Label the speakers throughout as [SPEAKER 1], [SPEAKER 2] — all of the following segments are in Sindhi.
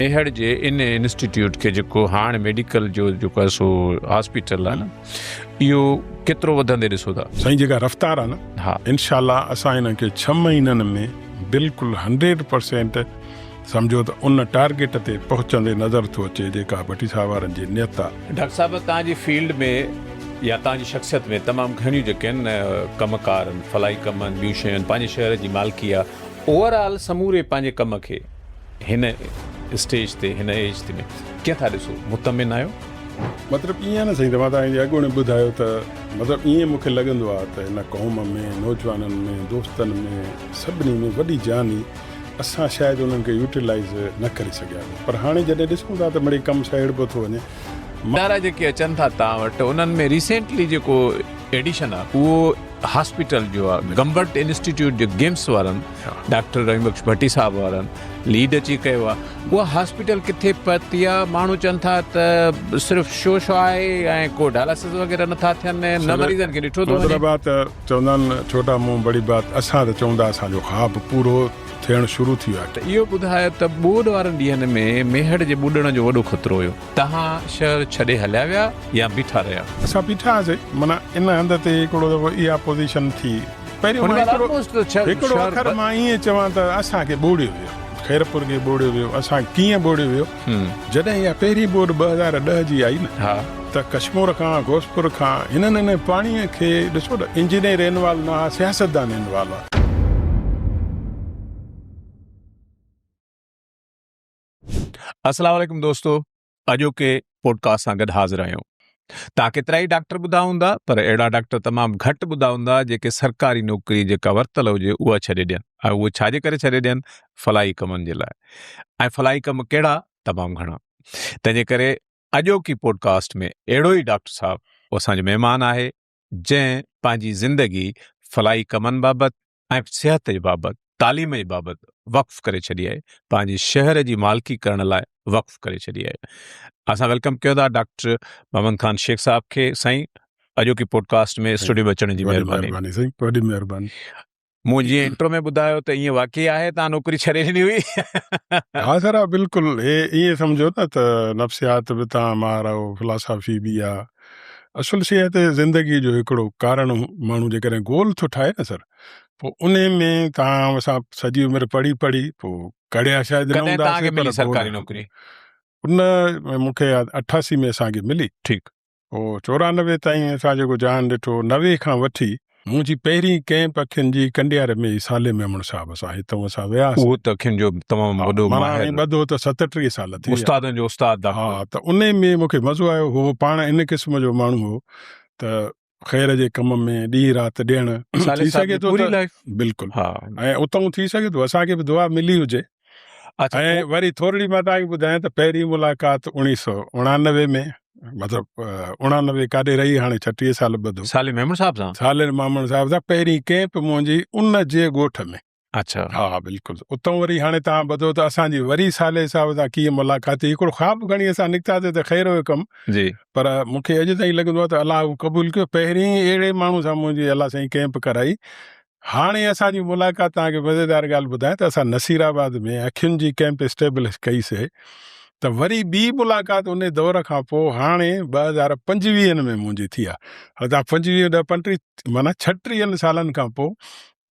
[SPEAKER 1] ميهڙ جي ان انسٽيٽيوٽ کي جيڪو هاڻ ميڊيڪل جو جيڪو آهي سو هاسپيٽل آهي نه اهو ڪيترو وڌندي ڏسو ٿا.
[SPEAKER 2] سائين جيڪا رفتار آهي نه
[SPEAKER 1] ها.
[SPEAKER 2] انشاء الله اسان انهن کي ڇهه مهينن ۾ بلڪل هنڊريڊ پرسينٽ سمجهو ته ان ٽارگيٽ تي پهچندي نظر ٿو اچي جيڪا ڀٽي صاحب وارن جي نيت آهي.
[SPEAKER 1] ڊاڪٽر صاحب توهان جي فيلڊ ۾ يا توهان جي شخصيت ۾ تمام گهڻيون جيڪي آهن ڪم ڪار آهن فلاحي ڪم آهن ٻيون شيون آهن پنهنجي شهر جي مالڪي آهي اوور آل سموري پنهنجي ڪم کي هن اسٽيج تي هن ايج تي ۾ ڪيئن ٿا ڏسو مطمئن آهيو؟
[SPEAKER 2] مطلب ائين آهي نه سائين ته مان توهان کي اڳوڻي ٻڌايو ته مطلب ائين مون کي لڳندو آهي ته هن قوم ۾ نوجوانن ۾ دوستن ۾ سڀني ۾ وڏي جان هئي اسان شايد انهن کي يوٽيلائيز نه ڪري سگهيا هئاسين پر هاڻي جڏهن ڏسون ٿا ته مڙئي ڪم سهيڙبو ٿو وڃي مان.
[SPEAKER 1] ادارا جيڪي اچن ٿا توهان وٽ انهن ۾ ريسينٽلي جيڪو ايڊيشن آهي اهو هاسپيٽل جو آ گمبٽ انسٽيٽيوٽ جو گيمس وارن ڊاڪٽر رحيم بخش ڀٽي صاحب وارن ليڊ اچي ڪيو آ اها هاسپيٽل ڪٿي پهتي آ ماڻهو چون ٿا ته صرف شو شو آهي ۽ ڪو ڊائلاسز وغيره نٿا ٿين نه مريضن کي ڏٺو ٿو وڃي.
[SPEAKER 2] مطلب آ ته چوندا آهن ڇوٽا منهن بڙي بات اسان ته چون ٿا اسان جو خواب پورو ٿيڻ شروع ٿي ويو آ.
[SPEAKER 1] ته اهو ٻڌايو ته ٻوڏ وارن ڏينهن ۾ ميهڙ جي ٻڏڻ جو وڏو خطرو هيو. توهان شهر ڇڏي هليا ويا يا بيٺا رهيا؟
[SPEAKER 2] اسان بيٺا هئاسين، معنيٰ ان هنڌ تي هڪڙو دفعو اها پوزيشن ٿي. پهريون مان هڪڙو هڪڙو اکر مان ائين چوان ته اسان کي ٻوڙيو ويو، خيرپور کي ٻوڙيو ويو، اسان کي ڪيئن ٻوڙيو ويو؟ جڏهن اها پهرين ٻوڏ 2010 جي آئي نه ته ڪشمور کان، غوثپور کان هنن ان پاڻيء کي ڏسو ته انجنيئر انوالو نه هئا، سياستدان انوالو هئا.
[SPEAKER 1] السلام عليڪم دوستو اڄوڪي پوڊڪاسٽ سان گڏ حاضر آهيون توهان ڪيترائي ڊاڪٽر ٻڌا هوندا پر اهڙا ڊاڪٽر تمام گهٽ ٻڌا هوندا جيڪي سرڪاري نوڪري جيڪا ورتل هجي اها ڇڏي ڏين ۽ اهو ڇا جي ڪري ڇڏي ڏين فلاحي ڪمن جي لاء ۽ فلاحي ڪم ڪهڙا تمام گهڻا تنهنجي ڪري اڄوڪي پوڊڪاسٽ ۾ اهڙو ئي ڊاڪٽر صاحب اسان جو مهمان آهي جنهن پنهنجي زندگي فلاحي ڪمن بابت ۽ صحت جي بابت، تعليم جي بابت وقف ڪري ڇڏي آهي، پنهنجي شهر جي مالڪي ڪرڻ لاء وقف ڪري ڇڏي آهي. اسان welcome ڪيون ٿا ڊاڪٽر محمد خان شيخ صاحب کي. سائين اڄوڪي پوڊڪاسٽ ۾ اسٽوڊيو ۾ اچڻ جي مهرباني.
[SPEAKER 2] وڏي مهرباني سائين، وڏي مهرباني.
[SPEAKER 1] مون جيئن انٽرو ۾ ٻڌايو ته ائين واقعي آهي توهان نوڪري ڇڏي ڏني هئي؟
[SPEAKER 2] ها سر ها بلڪل هي ائين سمجهو نه ته نفسيات به توهان ماهر آهيو فلاسافي به آهي اصل شيء آهي ته زندگي جو هڪڙو ڪارڻ ماڻهو جيڪڏهن گول ٿو ٺاهي نه سر پوء انهي ۾ توهان اسان سڄي عمر پڙهي پڙهي پوء ڪڙيا شايد نه
[SPEAKER 1] ڪڏهن توهان کي
[SPEAKER 2] هونداسين پر
[SPEAKER 1] ملي
[SPEAKER 2] گول
[SPEAKER 1] سرڪاري نوڪري؟
[SPEAKER 2] ان مون کي 88 ۾ اسان کي ملي.
[SPEAKER 1] ٺيڪ.
[SPEAKER 2] پوء 94 تائين اسان جيڪو جهان ڏٺو، 90 کان وٺي منهنجي پهرين ڪئمپ اکين جي ڪنڊياري ۾ ئي صالح ميمڻ صاحب سان هتئون اسان وياسين.
[SPEAKER 1] اهو ته اکين جو تمام
[SPEAKER 2] ها،
[SPEAKER 1] وڏو
[SPEAKER 2] معنيٰ
[SPEAKER 1] ماهر.
[SPEAKER 2] ائين ٻڌو ته 37 سال ٿي ويا.
[SPEAKER 1] استادن جو استاد ڊاڪٽر.
[SPEAKER 2] ها، ته انهي ۾ مون کي مزو آيو. هو پاڻ ان قسم جو ماڻهو هو ته خير جي ڪم ۾ ڏينهن رات ڏيڻ
[SPEAKER 1] صالح
[SPEAKER 2] ٿي
[SPEAKER 1] صاحب
[SPEAKER 2] سگهي
[SPEAKER 1] جي
[SPEAKER 2] ٿو
[SPEAKER 1] پوري
[SPEAKER 2] ته
[SPEAKER 1] لائيف.
[SPEAKER 2] بلڪل
[SPEAKER 1] ها.
[SPEAKER 2] ۽ اتئون ٿي سگهي ٿو اسان کي به دعا ملي هجي.
[SPEAKER 1] اڇا
[SPEAKER 2] ۽ وري ٿورڙي مان توهان کي ٻڌايان ته پهرين ملاقات 1989 ۾ مطلب 89 ڪاڏي رهي هاڻي 36 سال ٻڌو.
[SPEAKER 1] صالح ميمڻ صاحب سان؟
[SPEAKER 2] صالح ميمڻ صاحب سان پهرين ڪئمپ منهنجي ان جي ڳوٺ ۾.
[SPEAKER 1] اڇا.
[SPEAKER 2] ها بلڪل اتان وري هاڻي توهان ٻڌو ته اسان جي وري صالح صاحب سان ڪيئن ملاقات ٿي هڪڙو خواب کڻي اسان نڪتاسين ته خير هيو ڪم.
[SPEAKER 1] جي.
[SPEAKER 2] پر مون کي اڄ تائين لڳندو آهي ته الله اهو قبول ڪيو پهرين اهڙي ماڻهو سان منهنجي الله سائين ڪئمپ ڪرائي هاڻي اسان جي ملاقات توهان کي مزيدار ڳالهه ٻڌايان ته اسان نصير آباد ۾ اکين جي ڪئمپ اسٽيبلش ڪئي سي ته وري ٻي ملاقات انهي دور کان پوء هاڻي 2025 ۾ منهنجي ٿي آهي. هاڻي توهان 25 ڏهه 35 معنيٰ ڇٽيهن سالن کان پوء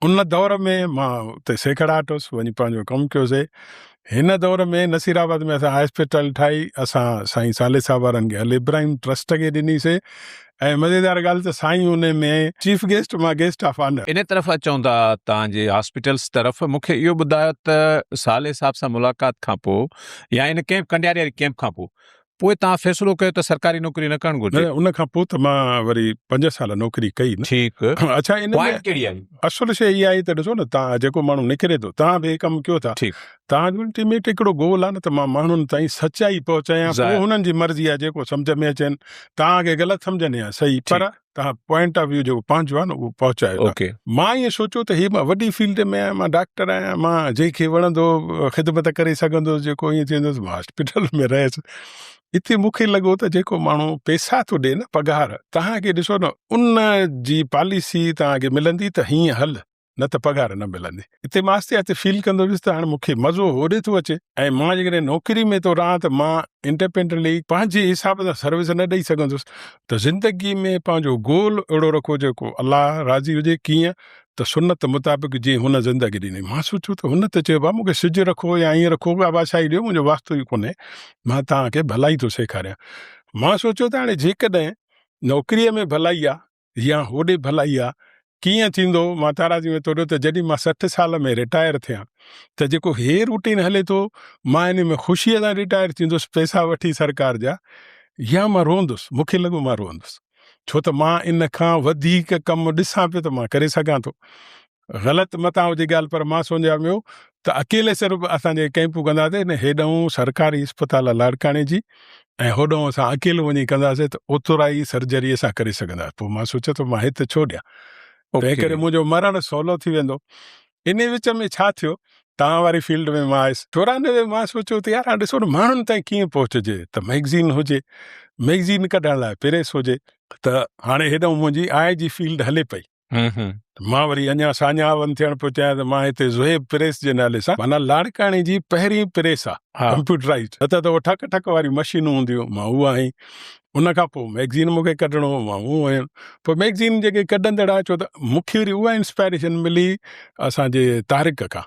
[SPEAKER 2] ان دور ۾ مان اتي سيکڙاٽ هوس وڃي پنهنجو ڪم ڪيوسي. هن دور ۾ نصير آباد ۾ اسان هاسپيٽل ٺاهي اسان سائين صالح صاحب وارن کي ال ابراهيم ٽرسٽ کي ڏني سي ۽ مزيدار ڳالهه ته سائين ان ۾ چيف گيسٽ مان گيسٽ آف آنر.
[SPEAKER 1] ان طرف اچون ٿا توهان جي هاسپيٽلس طرف مون کي اهو ٻڌايو ته صالح صاحب سان ملاقات کان پوء يا ان ڪئمپ ڪنڊياري واري ڪئمپ کان پوء پوء توهان فيصلو ڪيو ته سرڪاري نوڪري نه ڪرڻ گهرجي.
[SPEAKER 2] نه ان کان پوء ته مان وري پنج سال نوڪري ڪئي نه.
[SPEAKER 1] ٺيڪ.
[SPEAKER 2] اڇا ان ۾
[SPEAKER 1] پوائنٽ ڪهڙي آئي؟
[SPEAKER 2] اصل شيء اها آئي ته ڏسو نه توهان جيڪو ماڻهو نڪري ٿو توهان به هي ڪم ڪيو ٿا
[SPEAKER 1] ٺيڪ.
[SPEAKER 2] توهان جو الٽيميٽ هڪڙو گول آهي نه ته مان ماڻهن تائين سچائي پهچايان پوء هنن جي مرضي آهي جيڪو سمجهه ۾ اچين توهان کي غلط سمجهن يا صحيح پر توهان پوائنٽ آف ويو جيڪو پنهنجو آهي نه اهو پهچايو ٿا.
[SPEAKER 1] اوڪي.
[SPEAKER 2] مان ائين سوچيو ته هي مان وڏي فيلڊ ۾ آهيان مان ڊاڪٽر آهيان مان جنهن کي وڻندو خدمت ڪري سگهندس جيڪو ائين ٿيندو مان هاسپيٽل ۾ رهيس اتي مون کي لڳو ته جيڪو ماڻهو پيسا ٿو ڏي نه پگهار توهان کي ڏسو نه ان جي پاليسي توهان کي ملندي ته هيئن هل. نه ته پگهار نه ملندي. اتي مان آهستي آهستي فيل ڪندو ويس ته هاڻي مون کي مزو هوڏي ٿو اچي ۽ مان جيڪڏهن نوڪري ۾ ٿو رهان ته مان انڊيپينڊنٽلي پنهنجي حساب سان سروس نه ڏئي سگهندس ته زندگي ۾ پنهنجو گول اهڙو رکو جيڪو الله راضي هجي ڪيئن ته سنت مطابق جيئن هن زندگي ڏني. مان سوچيو ته هن ته چيو ڀاء مون کي سج رکو يا ائين رکو ڪا بادشاهي ڏيو منهنجو واسطو ئي ڪونهي مان توهان کي ڀلائي ٿو سيکاريان. مان سوچيو ته هاڻي جيڪڏهن نوڪريء ۾ ڀلائي آ يا هوڏي ڀلائي آ ڪيئن ٿيندو؟ مان تارازي ۾ توريو ته جڏهن مان 60 سال ۾ رٽائر ٿيان ته جيڪو هي روٽين هلي ٿو مان ان ۾ خوشيء سان رٽائر ٿيندس پئسا وٺي سرڪار جا يا مان روئندس؟ مون کي لڳو مان روئندس ڇو ته مان ان کان وڌيڪ ڪم ڏسان پيو ته مان ڪري سگهان ٿو. غلط متان هجي ڳالهه پر مان سمجهان پيو ته اڪيلي سر به اسان جيڪي ڪئمپون ڪنداسين نه هيڏانهن سرڪاري اسپتال آهي لاڙڪاڻي جي ۽ هوڏانهن اسان اڪيلو وڃي ڪنداسين ته اوترا ئي سرجري اسان ڪري سگهنداسين پوء مان سوچيو ته مان هت ڇو ڏيان تنهن ڪري منهنجو مرڻ سولو ٿي ويندو انهي وچ ۾ ڇا ٿيو توهان واري فيلڊ ۾ مان آيس 94 مان سوچيو ته يار هاڻي ڏسو نه ماڻهن تائين ڪيئن پهچجي ته مئگزين هجي مئگزين ڪڍڻ لاء پريس هجي ته هاڻي هيڏانهن منهنجي آء جي فيلڊ هلي پئي مان وري اڃا ساڃاهه وند ٿيڻ پيو چاهيان ته مان هتي زهيب پريس جي نالي سان معنيٰ لاڙڪاڻي جي پهرين پريس آ ڪمپيوٽرائيزڊ نه ته اهو ٺڪ ٺڪ واريون مشينون هونديون هيون مان اها هنئي ان کان پوء مئگزين مون کي ڪڍڻو هو مان اهو هنيم پوء مئگزين جيڪي ڪڍندڙ آ ڇو ته مون کي وري اها انسپائريشن ملي اسان جي طارق کان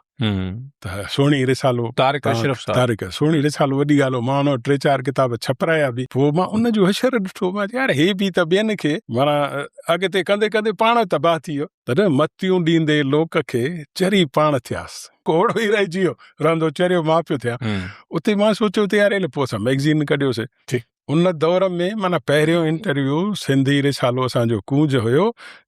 [SPEAKER 2] ته سهڻي رسالو
[SPEAKER 1] طارق اشرف صاحب
[SPEAKER 2] طارق سهڻي رسالو وڏي ڳالهه هو مان ان وٽ ٽي چار ڪتاب ڇپرايا به پوء مان ان جو حشر ڏٺو مان چيو يار هي به ته ٻين کي معنيٰ اڳتي ڪندي ڪندي پاڻ تباهه ٿي ويو تڏهن متيون ڏيندي لوڪ کي چري پاڻ ٿياس ڪوڙو ئي رهجي ويو رهندو چريو مان پيو ٿيان اتي مان سوچيو ته يار پوء اسان مئگزين ڪڍيوسي ان دور ۾ معنيٰ پهريون انٽرويو سنڌي رسالو اسان جو ڪونج هيو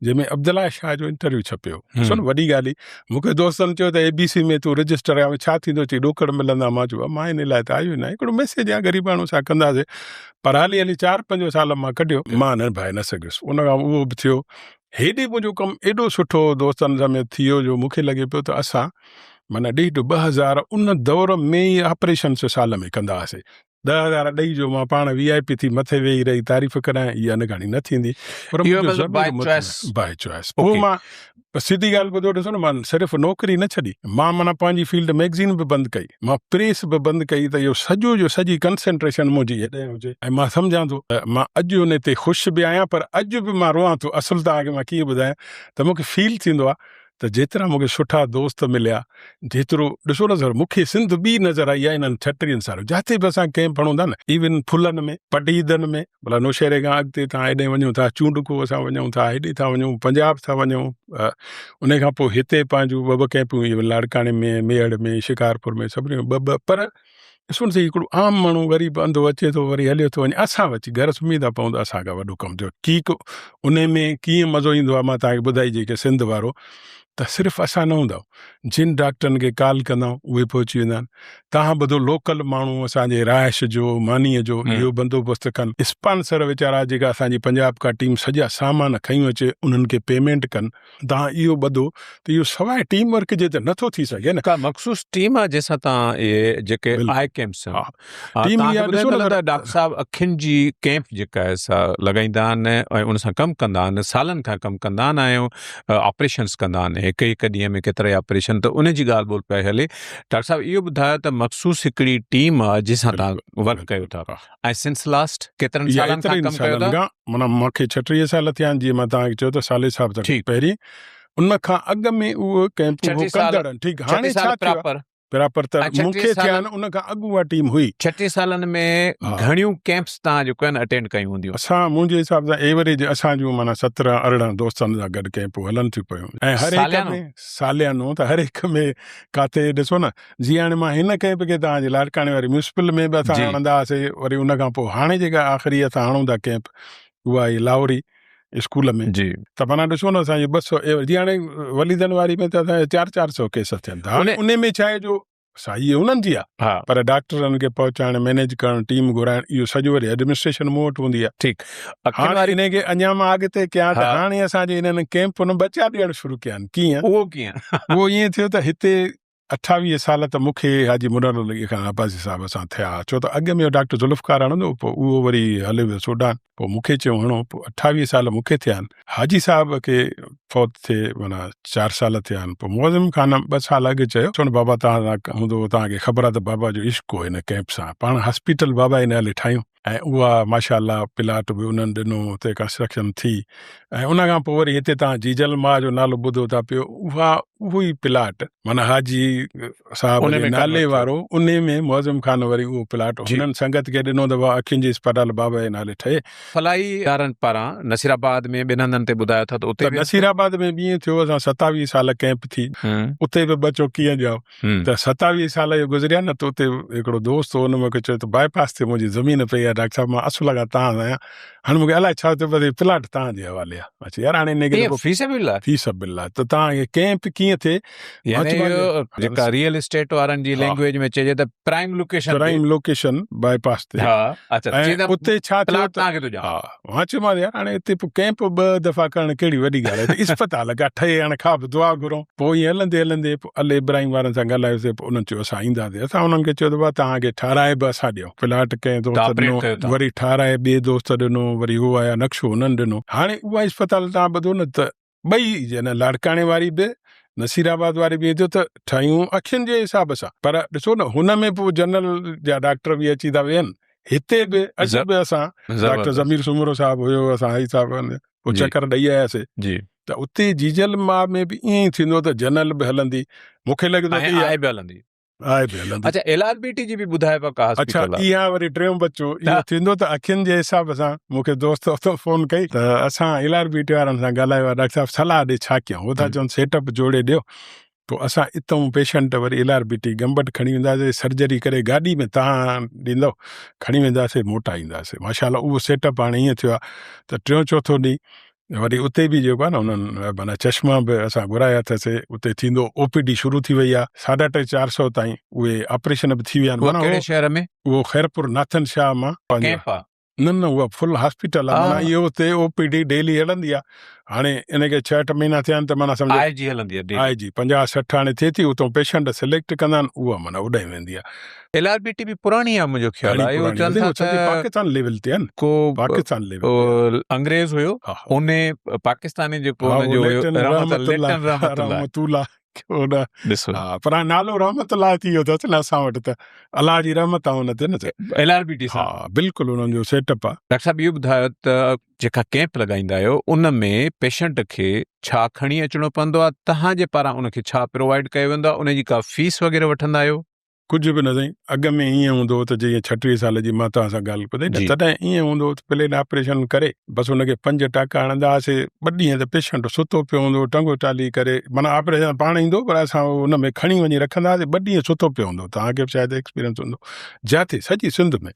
[SPEAKER 2] جنهن ۾ عبدالله شاهه جو انٽرويو ڇپيو ڏسو نه وڏي ڳالهه هئي مون کي دوستن چيو ته اي بي سي ۾ تون رجسٽر آهين ڇا ٿيندو چي ڏوڪڙ ملندا مان چيو مان ان لاء ته آيو ئي نه آهيان هڪڙو ميسيج آهي غريباڻو اسان ڪنداسين پر هلي هلي چار پنج سال مان ڪڍيو مان نڀائي نه سگهيس ان کان اهو به ٿيو هيڏي منهنجو ڪم ايڏو سٺو دوستن سميت ٿي ويو جو مون کي لڳي پيو ته اسان معنيٰ ڏيڍ 2000 ان دور ۾ ئي آپريشنس سال ۾ ڪندا هئاسين 10,000 ڏئي جو مان پاڻ وي آء پي ٿي مٿي ويهي رهي تعريف ڪرايان اها نه گهڻي نه ٿيندي پر
[SPEAKER 1] اهو مطلب باء چوائس
[SPEAKER 2] باء چوائس پوء مان سڌي ڳالهه ٻڌو ڏسو نه مان صرف نوڪري نه ڇڏي مان معنيٰ پنهنجي فيلڊ مئگزين به بند ڪئي مان پريس به بند ڪئي ته اهو سڄو جو سڄي ڪنسنٽريشن منهنجي هيڏانهن هجي ۽ مان سمجهان ٿو ته مان اڄ ان تي خوش به آهيان پر اڄ به مان روئان ٿو اصل توهان کي مان ڪيئن ٻڌايان ته مون کي فيل ٿيندو آهي ته جيترا مون کي سٺا دوست مليا، جيترو، ڏسو نه سر، مون کي سنڌ ٻي نظر آئي آهي انهن ڇٽيهن سالن، جاتي به اسان ڪئمپ هڻون ٿا نه، ايون ڦلن ۾، پڊعيدن ۾، ڀلا نوشهري کان اڳتي توهان هيڏي وڃو ٿا، چونڊڪو اسان وڃون ٿا، هيڏي ٿا وڃون، پنجاب ٿا وڃون، انهي کان پوء هتي پنهنجون ٻه ٻه ڪئمپون ايون لاڙڪاڻي ۾، ميهڙ ۾، شڪارپور ۾ سڀني ۾ ٻه ٻه، پر ڏسو نه سهي هڪڙو عام ماڻهو غريب انڌو اچي ٿو وري هليو ٿو وڃي اسان به اچي گهر سمهي ٿا پئون ته اسان کان وڏو ڪم ٿيو ڪي انهي ۾ ڪيئن مزو ايندو آهي مان توهان کي ٻڌائي جيڪي سنڌ وارو ته صرف اسان نه هوندا آهيون جن ڊاڪٽرن کي ڪال ڪندا آهيون اهي پهچي ويندا آهن توهان ٻڌو لوڪل ماڻهو اسان جي رهائش جو مانيء جو اهو بندوبست ڪن اسپانسر ويچارا جيڪا اسان جي پنجاب کان ٽيم سڄا سامان کنيون اچي انهن کي پيمينٽ ڪن توهان اهو ٻڌو ته اهو سواء ٽيم ورڪ جي ته نٿو ٿي سگهي نه.
[SPEAKER 1] ڪا مخصوص ٽيم آهي جنهن سان توهان اهي جيڪي آء ڪيمپس آهن
[SPEAKER 2] ٽيم
[SPEAKER 1] اها
[SPEAKER 2] ڏسو نه
[SPEAKER 1] ته ڊاڪٽر صاحب اکين جي ڪيمپ جيڪا آهي سا لڳائيندا آهن ۽ ان سان ڪم ڪندا آهن سالن کان ڪم ڪندا آهن ۽ آپريشنس ڪندا آهن هڪ هڪ ڏينهن ۾ ڪيترا ئي آپريشن ته ان جي ڳالهه ٻولهه پئي هلي ڊاڪٽر صاحب اهو ٻڌايو ته مخصوص هڪڙي ٽيم آهي جنهن سان توهان ورڪ ڪيو ٿا ۽ سنس لاسٽ ڪيترن سالن کان ڪم ڪيو ٿا؟
[SPEAKER 2] معنيٰ مون کي 36 سال ٿيا آهن جيئن مان توهان کي چيو ته صالح صاحب ته پهرين ان کان اڳ ۾ اهو ڪئمپ هو ڪندڙ ٺيڪ هاڻي ڇا ٿيو آهي پراپر ته مون کي ٿيا آهن ان کان اڳ اها ٽيم هئي.
[SPEAKER 1] 36 سالن ۾ گهڻيون ڪئمپس توهان جيڪو آهن اٽينڊ ڪيون هونديون؟
[SPEAKER 2] اسان منهنجي حساب سان ايوريج اسان جون معنيٰ 17 18 دوستن سان گڏ ڪئمپون هلن ٿيون پيون ۽ هر هڪ ۾ ساليانو ته هر هڪ ۾ ڪاٿي ڏسو نه جي هاڻي مان هن ڪئمپ کي توهان جي لاڙڪاڻي واري ميونسپل ۾ به اسان هڻندا هئاسي وري ان کان پوء هاڻي جيڪا آخري اسان هڻون ٿا ڪئمپ اها آهي لاهوري اسڪول ۾
[SPEAKER 1] جي
[SPEAKER 2] ته معنيٰ ڏسو نه اسان جي 200 جي هاڻي وليدن واري ۾ ته اسان جا چار چار سو ڪيس ٿين ٿا هاڻي ان ۾ ڇا آهي جو سائي انهن جي آهي پر ڊاڪٽرن کي پهچائڻ مينيج ڪرڻ ٽيم گهرائڻ اهو سڄو وري ايڊمنسٽريشن مون وٽ هوندي آهي
[SPEAKER 1] ٺيڪ
[SPEAKER 2] هاڻي انهي کي اڃا مان اڳتي ڪيان ته هاڻي اسان جي انهن ڪئمپن ٻچا ڏيڻ شروع ڪيا آهن ڪيئن
[SPEAKER 1] اهو ڪيئن
[SPEAKER 2] اهو ائين ٿيو ته هتي اٺاويهه سال ته مون کي حاجي منور علي خان عباسي صاحب سان ٿيا، ڇو ته اڳ ۾ ڊاڪٽر ذوالفقار هڻندو هو، پوء اهو وري هليو ويو سوڊان، پوء مون کي چيو هڻو، پوء اٺاويهه سال مون کي ٿيا آهن. حاجي صاحب کي فوت ٿئي معنيٰ چار سال ٿيا آهن. پوء معظم خان ٻه سال اڳ چيو، ڇو نه بابا توهان سان هوندو هو، توهان کي خبر آهي ته بابا جو عشق هو هن ڪئمپ سان، پاڻ هاسپيٽل بابا جي نالي ٺاهيون. ۽ اها ماشاء الله پلاٽ به انهن ڏنو، اتي ڪنسٽرڪشن ٿي ۽ ان کان پوء وري هتي توهان جيجل ماء جو نالو ٻڌو ٿا پيو، اها اهو ئي پلاٽ معنيٰ حاجي صاحب جي نالي وارو، انهي ۾ معظم خان وري اهو پلاٽ هنن سنگت کي ڏنو ته بابا اکين جي اسپتال بابا جي نالي ٺهي.
[SPEAKER 1] فلاحي ادارن پاران نصير آباد ۾ ٻن هنڌن تي ٻڌايو ٿا ته اتي
[SPEAKER 2] به. نصير آباد ۾ به ائين ٿيو، اسان ستاويهه سال ڪئمپ ٿي، اتي به ٻه چوڪيون ڄائو. ته 27 سال اهي گذريا نه ته اتي هڪڙو دوست هو ان مون کي چيو ته باء پاس تي منهنجي زمين پئي آهي ڊاڪٽر صاحب مان اصل کان تان آهيان هاڻي مون کي الائي ڇا ٿيو بس هي پلاٽ تان جي حوالي آهي مان چيو يار هاڻي ان کي
[SPEAKER 1] في سبيل الله
[SPEAKER 2] في سبيل الله ته تان کي ڪئمپ ڪيئن ٿئي
[SPEAKER 1] يعني اهو جيڪا ريئل اسٽيٽ وارن جي لينگويج ۾ چئجي ته prime location
[SPEAKER 2] prime location bypass تي
[SPEAKER 1] ها اچها
[SPEAKER 2] اتي ڇا ٿيو
[SPEAKER 1] ته تان کي ٿو ڏيان
[SPEAKER 2] ها مان چيومانس يار هاڻي هتي پوء ڪئمپ ٻه دفعا ڪرڻ ڪهڙي وڏي ڳالهه آهي، اسپتال ڪا ٺهي هاڻي کاء به دعا گهرون. پوء ائين هلندي هلندي پوء علي ابراهيم وارن سان ڳالهايوسين پوء انهن چيو اسان اينداسين. اسان انهن کي چيو ته بابا توهان کي ٺهرائي به اسان ڏيون. پلاٽ ڪنهن دوست ڏنو، وري ٺهرائي ٻئي دوست ڏنو، وري هو آيا نقشو انهن ڏنو. هاڻي اها اسپتال توهان ٻڌو نه ته ٻئي يعني لاڙڪاڻي واري به نصير آباد واري به ٿيو ته ٺهيون اکين جي حساب سان پر ڏسو نه هن ۾ پوء جنرل جا ڊاڪٽر به اچي ٿا ويهن هتي به اڄ به اسان ڊاڪٽر ضمير سومرو صاحب هيو اسان هي صاحب پوء چڪر ڏئي آياسي
[SPEAKER 1] جي
[SPEAKER 2] ته اتي جيجل ماء ۾ به ائين ئي ٿيندو ته جنرل به هلندي مونکي لڳي ٿو
[SPEAKER 1] ته آء به هلندي
[SPEAKER 2] آء به هلندي.
[SPEAKER 1] اڇا ايل آر بي ٽي جي به ٻڌائي پيا ڪا
[SPEAKER 2] هاسپيٽل آ. اڇا اها وري ٽيون ٻچو اهو ٿيندو ته اکين جي حساب سان مون کي دوست اتو فون ڪئي ته اسان ايل آر بي ٽي وارن سان ڳالهايو آ ڊاڪٽر صاحب صلاح ڏي ڇا ڪيون هو ٿا چون سيٽ اپ جوڙي ڏيو پوء اسان اتئون پيشنٽ وري ايل آر بي ٽي گمبٽ کڻي وينداسي سرجري ڪري گاڏي ۾ تهان ڏيندو کڻي وينداسي موٽائينداسي ماشاء الله اهو سيٽ اپ هاڻي ائين ٿيو آ ته ٽيون چوٿون ڏينهن وري اتي به جيڪو آهي نه انهن معنيٰ چشما به اسان گهرايا اٿس اتي ٿيندو او پي ڊي شروع ٿي وئي آهي ساڍا ٽي چار سو تائين اهي آپريشن به ٿي ويا آهن
[SPEAKER 1] معنيٰ ڪهڙي شهر ۾
[SPEAKER 2] اهو خيرپور ناٿن شاهه مان
[SPEAKER 1] ڪيمپ آهي
[SPEAKER 2] نه نه اها فل هاسپيٽل آهي معنيٰ اهو اتي او پي ڊي ڊيلي هلندي آهي هاڻي ان کي ڇهه اٺ مهينا ٿيا آهن ته معنيٰ سمجهو
[SPEAKER 1] آء جي هلندي آهي
[SPEAKER 2] آء جي 50 60 هاڻي ٿئي ٿي اتو پيشنٽ سليڪٽ ڪندا آهن اها معنيٰ اڏائي ويندي آهي
[SPEAKER 1] ايل آر بي ٽي به پراڻي آهي منهنجو خيال آهي اهو چون ٿا ته
[SPEAKER 2] پاڪستان ليول تي آهن ڪو پاڪستان ليول
[SPEAKER 1] انگريز هيو انهي پاڪستاني جيڪو ان جو هيو رحمت الله
[SPEAKER 2] رحمت الله ڏسو ها پر نالو رحمت الله ٿي ويو اٿس نه اسان وٽ ته الله جي رحمت آهي ان تي نه
[SPEAKER 1] ايل آر بي ٽي
[SPEAKER 2] ها بلڪل انهن جو سيٽ اپ آهي
[SPEAKER 1] ڊاڪٽر صاحب اهو ٻڌايو ته جيڪا ڪيمپ لڳائيندا آهيو ان ۾ پيشنٽ کي ڇا کڻي اچڻو پوندو آهي توهان جي پاران ان کي ڇا پرووائيڊ ڪيو ويندو آهي ان جي ڪا فيس وغيره وٺندا آهيو
[SPEAKER 2] ڪجهه به نه سائين، اڳ ۾ ائين هوندو هو ته جيئن 36 سال جي مان توهان سان ڳالهه ٻڌائي نه تڏهن ائين هوندو هو ته پلين آپريشن ڪري بس ان کي پنج ٽاڪا هڻندا هئاسي، ٻه ڏينهن ته پيشنٽ ستو پيو هوندو هو ٽنگو ٽالي ڪري معنيٰ آپريشن پاڻ ايندو پر اسان ان ۾ کڻي وڃي رکندا هئاسي ٻه ڏينهن ستو پيو هوندو هو توهان کي به شايد ايڪسپيرينس هوندو جاتي سڄي سنڌ ۾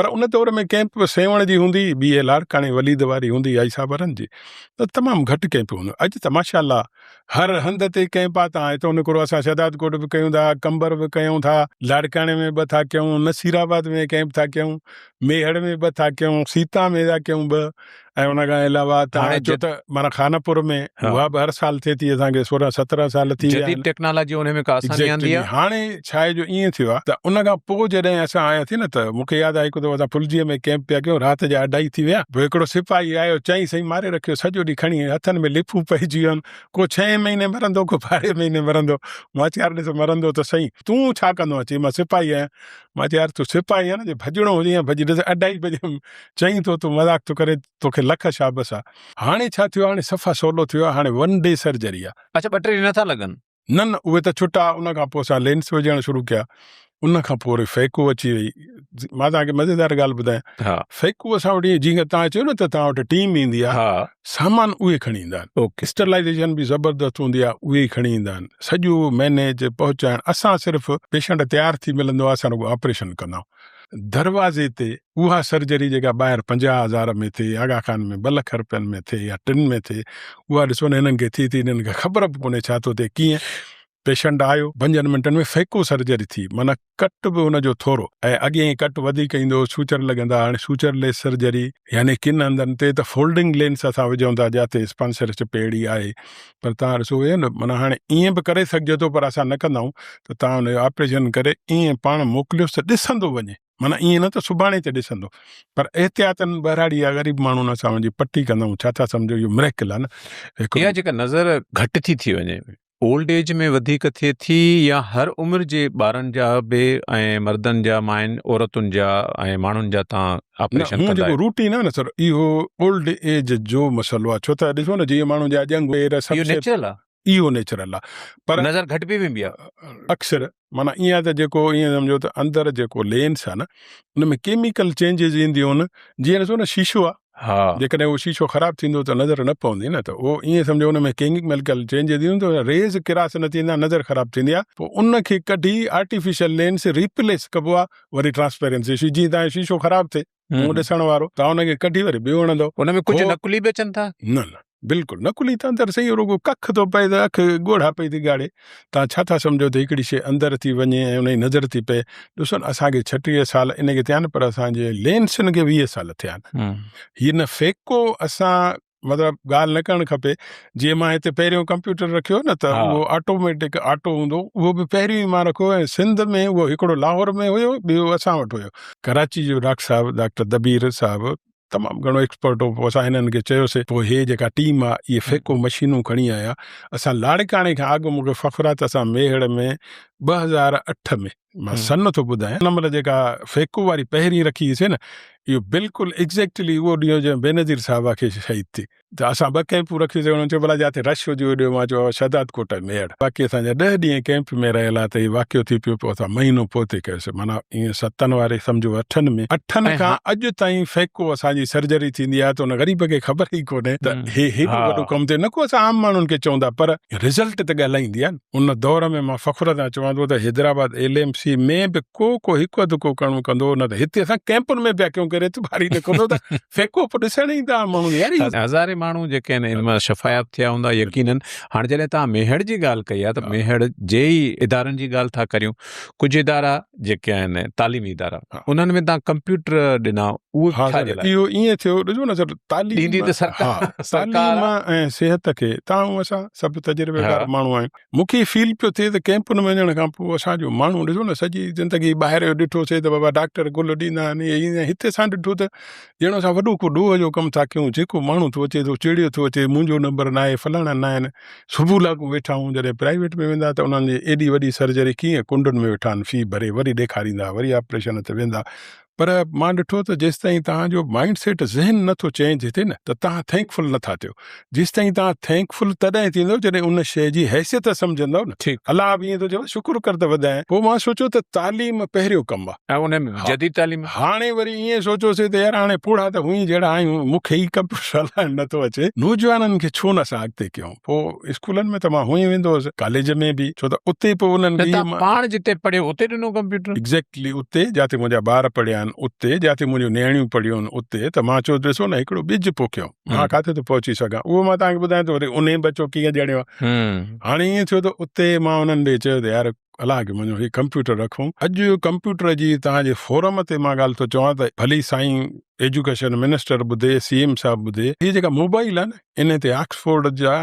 [SPEAKER 2] پر ان دور ۾ ڪئمپ به سيوهڻ جي هوندي هئي ٻي لاڙڪاڻي وليد واري هوندي هئي آئي صاحب وارن جي ته تمام گهٽ ڪئمپ هوندو اڄ ته ماشاء الله هر هنڌ تي ڪئمپ آ تان هتو نڪرو اسان شهداد ڪوٽ به ڪيون ٿا قمبر به ڪيون ٿا لاڙڪاڻي ۾ ٻه ٿا ڪيون نصير آباد ۾ ڪئمپ ٿا ڪيون ميهڙ ۾ ٻه ٿا ڪيون سيتا ۾ ٿا ڪيون ٻه ۽ ان کان علاوه تان اچو ته معنيٰ خانپور ۾ اها به هر سال ٿئي ٿي اسان کي 16 17 سال ٿي
[SPEAKER 1] ويا جديد ٽيڪنالاجي ان ۾ ڪا آساني آندي
[SPEAKER 2] آ هاڻي ڇا آهي جو ائين ٿيو آ ته ان کان پوء جڏهن اسان آياسين نه ته مون کي ياد آهي هڪ دفعو اسان ڦلجي ۾ ڪئمپ پيا ڪيون رات جا اڍائي ٿي ويا پوء هڪڙو سپاهي آيو چئين سائين ماري رکيو سڄو ڏينهن کڻي هٿن ۾ لڦون پئجي ويون ڪو ڇهين مهيني مرندو ڪو ٻارهين مهيني مرندو مان چيو يار ڏس مرندو ته سهي تون ڇا ڪندو آهين چئي مان سپاهي آهيان مان چيو يار تون سپاهي آهين نه جي ڀڄڻو هجي يا ڀڄ ڏس اڍائي بجي چئين ٿو تون مذاق ٿو ڪرين توکي لک شابس آ هاڻي ڇا ٿيو آهي هاڻي صفا سولو ٿيو آهي هاڻي ون ڊي سرجري آ.
[SPEAKER 1] اڇا ٻه ٽي ڏينهن نٿا لڳن.
[SPEAKER 2] نه نه اهي ته ڇٽا ان کان پوء اسان لينس وجهڻ شروع ڪيا ان کان پوء وري فيڪو اچي وئي مان توهان کي مزيدار ڳالهه ٻڌايان
[SPEAKER 1] ها
[SPEAKER 2] فيڪو اسان وٽ ائين جيئن توهان چيو نه ته توهان وٽ ٽيم ايندي آهي
[SPEAKER 1] ها
[SPEAKER 2] سامان اهي کڻي ايندا آهن
[SPEAKER 1] اوڪي
[SPEAKER 2] اسٽرلائيزيشن به زبردست هوندي آهي اهي ئي کڻي ايندا آهن سڄو مينيج پهچائڻ اسان صرف پيشنٽ تيار ٿي ملندو آهي اسان رڳو آپريشن ڪندا آهيون دروازي تي اها سرجري جيڪا ٻاهر 50 هزار ۾ ٿئي، آغا خان ۾ ٻه لک رپين ۾ ٿئي يا ٽن ۾ ٿئي، اها ڏسو نه هنن کي ٿي ٿي، هنن کي خبر به ڪونهي ڇا ٿو ٿئي ڪيئن. پيشنٽ آيو، پنجن منٽن ۾ فيڪو سرجري ٿي، معنيٰ ڪٽ به ان جو ٿورو ۽ اڳي ڪٽ وڌيڪ ايندو هو، سوچر لڳندا، هاڻي سوچر ليس سرجري يعني ڪن هنڌن تي ته فولڊنگ لينس اسان وجهون ٿا جاتي اسپانسرشپ اهڙي آهي پر توهان ڏسو اهي نه معنيٰ هاڻي ائين به ڪري سگهجي ٿو پر اسان نه ڪندا آهيون ته توهان ان جو آپريشن ڪري ائين پاڻ موڪليوس ته ڏسندو وڃي معنيٰ ائين نه ته سڀاڻي تي ڏسندو پر احتياطن ٻهراڙي جا غريب ماڻهو نه اسان وڃي پٽي ڪندا آهيون ڇا ٿا سمجهو اهو مريڪل آهي نه
[SPEAKER 1] هڪڙو اها جيڪا نظر گهٽ ٿي ٿي وڃي اولڊ ايج ۾ وڌيڪ ٿئي ٿي يا هر عمر جي ٻارن جا به ۽ مردن جا ماين عورتن جا ۽ ماڻهن جا تان
[SPEAKER 2] نه
[SPEAKER 1] آپريشن
[SPEAKER 2] هون
[SPEAKER 1] ڪندا
[SPEAKER 2] جيڪو
[SPEAKER 1] آهيو.
[SPEAKER 2] روٽين آهي نه سر اهو اولڊ ايج جو مسئلو آهي ڇو ته ڏسو نه جيئن ماڻهن جا ڄنگهه پير سڀ
[SPEAKER 1] اهو
[SPEAKER 2] شيء
[SPEAKER 1] نيچرل آهي.
[SPEAKER 2] اهو نيچرل آهي پر
[SPEAKER 1] نظر گهٽ به ويندي آهي.
[SPEAKER 2] اڪثر معنيٰ ائين آهي ته جيڪو ائين سمجهو ته اندر جيڪو لينس آهي نه ان ۾ ڪيميڪل چينجز اينديون آهن جيئن ڏسو نه شيشو آهي
[SPEAKER 1] ها.
[SPEAKER 2] جيڪڏهن اهو شيشو خراب ٿيندو ته نظر نه پوندي نه ته اهو ائين سمجهو ان ۾ ڪيميڪل چينجز اينديون ته ريز ڪراس نه ٿيندا نظر خراب ٿيندي آهي پوء ان کي ڪڍي آرٽيفيشل لينس ريپليس ڪبو آهي وري ٽرانسپيرنسي جيئن تان جو شيشو خراب ٿئي منهن ڏسڻ وارو توهان ان کي ڪڍي وري ٻيو هڻندو.
[SPEAKER 1] ان ۾ ڪجهه نقلي به اچن ٿا؟
[SPEAKER 2] نه نه بلڪل نقلي ته اندر سائين رڳو ڪک ٿو پئي ته اک ڳوڙها پئي ٿي ڳاڙي. توهان ڇا ٿا سمجهو ته هڪڙي شيء اندر ٿي وڃي ۽ ان جي نظر ٿي پئي. ڏسو نه اسان کي 36 سال ان کي ٿيا آهن پر اسان جي لينسن کي 20 سال ٿيا آهن. هي نه فيڪو اسان مطلب ڳالهه نه ڪرڻ کپي جيئن مان هتي پهريون ڪمپيوٽر رکيو نه ته اهو آٽوميٽڪ آٽو هوندو اهو به پهريون ئي مان رکيو ۽ سنڌ ۾ اهو هڪڙو لاهور ۾ هيو ٻيو اسان وٽ هيو. ڪراچي جو ڊاڪٽر صاحب ڊاڪٽر دبير صاحب تمام گهڻو ايڪسپرٽ هو پوء اسان هنن کي چيوسي پوء هي جيڪا ٽيم آ اهي فيڪو مشينون کڻي آيا اسان لاڙڪاڻي کان اڳ مون کي فخر آ ته اسان ميهڙ ۾ 2008 ۾ مان سن ٿو ٻڌايان ان مهل جيڪا فيڪو واري پهرين رکي هئي سي نه اهو بلڪل ايگزيڪٽلي اهو ڏينهن هو جنهن بينظير صاحبه کي شهيد ٿي ته اسان ٻه ڪئمپون رکيون سي انهن چيو ڀلا جاتي رش هجي هوڏي مان چيو شهداد ڪوٽ ۽ ميهڙ باقي اسان جا ڏهه ڏينهن ڪئمپ ۾ رهيل ها ته هي واقعو ٿي پيو پوء اسان مهينو پوئتي ڪيوسي معنيٰ ائين ستن واري سمجهو اٺن ۾ اٺن کان اڄ تائين فيڪو اسان جي سرجري ٿيندي آهي ته ان غريب کي خبر ئي ڪونهي ته هي هيڏو وڏو ڪم ٿيو نه ڪو اسان عام ماڻهن کي چون ٿا پر رزلٽ ته ڳالهائيندي آهي نه. ان دور ۾ مان فخر سان چوان ٿو ته حيدرآباد ايل ايم سي ۾ به ڪو ڪو هڪ اڌ ڪو ڪڻو ڪندو هو نه ته هتي اسان ڪئمپن ۾ پيا ڪيون ڪري ته ٻاري ڏکندو ته فيڪو پوء ڏسڻ ايندا ها ماڻهو يار اهو
[SPEAKER 1] هزارين ماڻهو جيڪي آهن ان مان شفاياب ٿيا هوندا يقينن هاڻي جڏهن توهان ميهڙ جي ڳالهه ڪئي آهي ته ميهڙ جي ئي ادارن جي ڳالهه ٿا ڪريون ڪجهه ادارا جيڪي آهن تعليمي ادارا انهن ۾ توهان ڪمپيوٽر ڏنا اهي
[SPEAKER 2] ها
[SPEAKER 1] ڇا
[SPEAKER 2] سر
[SPEAKER 1] جي لاء؟
[SPEAKER 2] اهو ائين ٿيو ڏسو نه سر تعليم
[SPEAKER 1] ڏيندي ته سرڪار
[SPEAKER 2] ها
[SPEAKER 1] سرڪار
[SPEAKER 2] تعليم ۽ صحت کي تان اسان سڀ تجربيڪار
[SPEAKER 1] ها.
[SPEAKER 2] ماڻهو آهيون مون کي فيل پيو ٿئي ته ڪئمپن ۾ وڃڻ کان پوء اسان جو ماڻهو ڏسو نه سڄي زندگي ٻاهر جو ڏٺو سي ته بابا ڊاڪٽر گل ڏيندا آهن اهي ايندا آهن هتي اسان ڏٺو ته ڄڻ اسان وڏو ڪو ڏوهه جو ڪم ٿا ڪيون جيڪو ماڻهو ٿو اچي ٿو چڙيو ٿو اچي منهنجو نمبر ناهي فلاڻا ناهن صبح لاڳو ويٺا آهيون جڏهن پرائيويٽ ۾ ويندا ته انهن جي ايڏي وڏي سرجري ڪيئن ڪنڊن ۾ ويٺا آهن في ڀري وري ڏيکاريندا وري آپريشن تي ويندا پر مان ڏٺو ته جيستائين توهان جو مائنڊ سيٽ ذهن نه ٿو چينج ٿئي نه ته توهان ٿينڪ فل نه ٿا ٿيو جيستائين توهان ٿينڪ فل تڏهن ٿيندو جڏهن ان شيء جي حيثيت سمجهندؤ نه
[SPEAKER 1] ٺيڪ.
[SPEAKER 2] الله به ائين ٿو چوي شڪر ڪر ته وڌائين پوء مان سوچيو ته تعليم پهريون ڪم آ.
[SPEAKER 1] ۽ ان ۾ جديد تعليم.
[SPEAKER 2] هاڻي وري ائين سوچيوسين ته يار هاڻي پوڙها ته هونئن ئي جهڙا آهيون مون کي ئي ڪمپيوٽر هلائڻ نه ٿو اچي نوجوانن کي ڇو نه اسان اڳتي ڪيون. پوء اسڪولن ۾ ته مان هونئن ويندو هوس، ڪاليج ۾ به، ڇو ته اتي پوء انهن
[SPEAKER 1] ته
[SPEAKER 2] کي
[SPEAKER 1] توهان پاڻ جتي پڙهيو اتي ڏنو ڪمپيوٽر؟
[SPEAKER 2] ايگزيڪٽلي اتي جاتي منهنجا ٻار پڙهيا آهن، اتي جاتي منهنجون نياڻيون پڙهيون آهن، اتي ته مان چيو ڏسو نه هڪڙو ٻج پوکيو، مان ڪاٿي ٿو پهچي سگهان، اهو مان توهان کي ٻڌايان ٿو وري انهي ٻچو ڪيئن ڄڻيو آهي. هاڻي ائين ٿيو ته اتي مان انهن ڏي چيو ته يار الله کي مڃو هي ڪمپيوٽر رکون، اڄ ڪمپيوٽر جي توهان جي فورم تي مان ڳالهه ٿو چوان ته ڀلي سائين ايجوڪيشن منسٽر ٻڌي، سي ايم صاحب ٻڌي، هي جيڪا موبائل آهي نه ان تي آڪسفورڊ جا